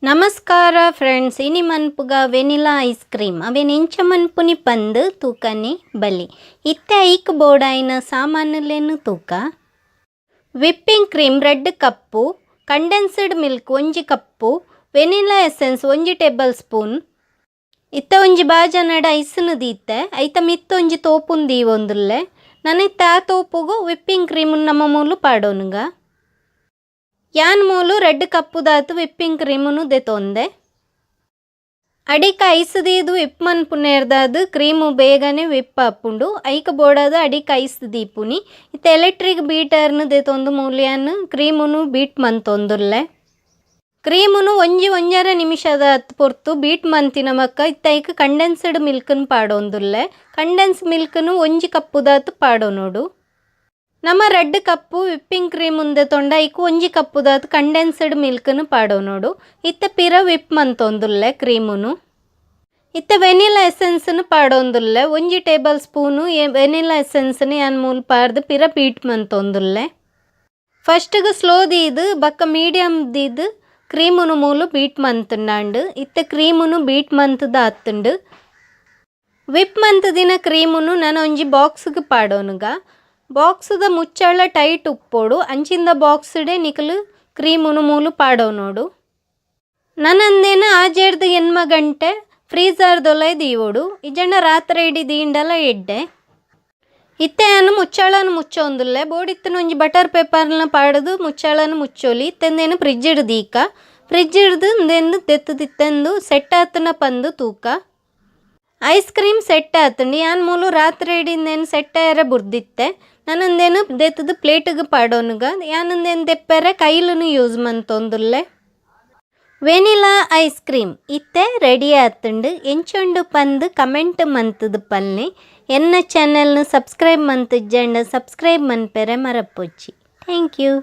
ನಮಸ್ಕಾರ ಫ್ರೆಂಡ್ಸ್, ಇನಿ ಮನ್ಪುಗ vanilla ice cream. ಅವೇನು ಎಂಚ ಮನ್ಪುನಿ ಪಂದ್ ತೂಕನಿ ಬಲಿ. ಇತ್ತೆ ಐಕ್ ಬೋಡಾಯಿನ ಸಾಮಾನುಲೇನು ತೂಕ. Whipping cream 2 cup, condensed milk 1 cup, vanilla essence 1 table spoon. ಇತ್ತೆ ಒಂಜಿ ಬಾಜನಡ್ ಐಸ್ನು ದೀತೆ. ಐತ ಮಿತ್ತ್ ಒಂಜಿ ತೋಪುನ್ ದೀವೊಂದುಲ್ಲೆ. ನನ ಇತ್ತೆ ಆ ತೋಪುಗು ವಿಪ್ಪಿಂಗ್ ಕ್ರೀಮ್ ನಮ ಮೂಲು ಪಾಡೋನುಗ. ಯಾನ್ ಮೂಲು 2 ಕಪ್ಪುದಾತ್ ವಿಪ್ಪಿಂಗ್ ಕ್ರೀಮುನು ದೆತೊಂದೆ. ಅಡಿಕ್ ಐಸ್ ದೀದು ವಿಪ್ ಮನ್ಪುನೇರ್ದಾದ್ ಕ್ರೀಮು ಬೇಗನೆ ವಿಪ್ ಆಪುಂಡು. ಐಕ್ ಬೋಡಾದ್ ಅಡಿಕ್ ಐಸ್ ದೀಪುನಿ. ಇತ್ತೆ ಎಲೆಕ್ಟ್ರಿಕ್ ಬೀಟರ್ನು ದೆತೊಂದು ಮೂಲು ಯಾನ್ ಕ್ರೀಮುನು ಬೀಟ್ ಮಂತೊಂದುಲ್ಲೆ. ಕ್ರೀಮುನು ಒಂಜಿ ಒಂಜರೆ ನಿಮಿಷದ ಪೊರ್ತು ಬೀಟ್ ಮಂತಿನ ಬೊಕ್ಕ ಇತ್ತೆ ಐಕ್ ಕಂಡೆನ್ಸ್ಡ್ ಮಿಲ್ಕ್ನ್ ಪಾಡೊಂದುಲ್ಲೆ. ಕಂಡೆನ್ಸ್ ಮಿಲ್ಕ್ನು 1 ಕಪ್ಪುದಾತ್ ಪಾಡೊನೊಡು. ನಮ 2 ಕಪ್ಪು ವಿಪ್ಪಿಂಗ್ ಕ್ರೀಮ್ ದೆತೊಂಡ ಐಕ್ 1 ಕಪ್ಪುದಾತ್ ಕಂಡೆನ್ಸ್ಡ್ ಮಿಲ್ಕ್ನು ಪಾಡೊನೊಡು. ಇತ್ತೆ ಪಿರ ವಿಪ್ ಮಂತೊಂದುಲ್ಲೆ ಕ್ರೀಮುನು. ಇತ್ತೆ ವೆನಿಲಾ ಎಸೆನ್ಸ್ನು ಪಾಡೊಂದುಲ್ಲೆ. 1 table spoon vanilla ಎಸೆನ್ಸ್ನು ಯಾನ್ ಮೂಲು ಪಾಡ್ದು ಪಿರ ಬೀಟ್ ಮಂತೊಂದುಲ್ಲೆ. ಫಸ್ಟ್ಗೆ ಸ್ಲೋ ದೀದು ಬೊಕ್ಕ ಮೀಡಿಯಮ್ ದೀದು ಕ್ರೀಮುನು ಮೂಲು ಬೀಟ್ ಮಂತುಂಡಾಂಡ್. ಇತ್ತೆ ಕ್ರೀಮುನು ಬೀಟ್ ಮಂತುದು ಆತುಂಡು. ವಿಪ್ ಮಂತುದಿನ ಕ್ರೀಮುನು ನನ ಒಂಜಿ ಬಾಕ್ಸ್ಗ್ ಪಾಡೊನುಗ. ಬಾಕ್ಸ್ದ ಮುಚ್ಚಳ ಟೈಟ್ ಉಪ್ಪೊಡು. ಅಂಚಿಂದ ಬಾಕ್ಸ್ಡೆ ನಿಕುಲು ಕ್ರೀಮುನು ಮೂಲು ಪಾಡೊನೊಡು. ನನ 6ರ್ದ್ 8 ಗಂಟೆ ಫ್ರೀಜರ್ದೊಲೈ ದೀವೊಡು. ಇಜ್ಜಂಡ ರಾತ್ರೆ ಇಡೀ ದೀಂಡಲ ಎಡ್ಡೆ. ಇತ್ತೆ ಯಾನ್ ಮುಚ್ಚಳನ್ ಮುಚ್ಚೊಂದುಲ್ಲೆ. ಬೋಡಿತ್ತಿನ ಒಂಜಿ ಬಟರ್ ಪೇಪರ್ನ ಪಾಡುದು ಮುಚ್ಚಳನ್ ಮುಚ್ಚೊಲಿ. ಇತ್ತೆ ಫ್ರಿಡ್ಜ್ ದೀಕ. ಫ್ರಿಡ್ಜ್ ಡ್ದು ಉಂದೆನ್ ದೆತ್ತುದು ಇತ್ತೆಂದು ಸೆಟ್ ಆತುಂಡ ಪಂದ್ ತೂಕ. Ice cream set ಆತುಂಡು. ಯಾನ್ ಮೂಲು ರಾತ್ರೆ ಇಡೀ ಉಂದೆನ್ ಸೆಟ್ ಆಯೆರೆ ಬುಡ್ದಿತ್ತೆ. ನನ ಉಂದೆನ್ ದೆತ್ತುದು ಪ್ಲೇಟ್ಗ್ ಪಾಡೊನುಗ. ಯಾನ್ ಉಂದೆನ್ ದೆಪ್ಪೆರೆ ಕೈಲುನು ಯೂಸ್ ಮಂತೊಂದುಲ್ಲೆ. Vanilla ice cream ಇತ್ತೆ ರೆಡಿ ಆತುಂಡು. ಎಂಚ ಉಂಡು ಪಂದ್ ಕಮೆಂಟ್ ಮಂತುದು ಪನ್ಲೆ. ಎನ್ನ ಚಾನೆಲ್ನು ಸಬ್ಸ್ಕ್ರೈಬ್ ಮಂತುಜ್ಜಂಡ ಸಬ್ಸ್ಕ್ರೈಬ್ ಮನ್ಪೆರೆ ಮರಪೊಚ್ಚಿ. Thank you.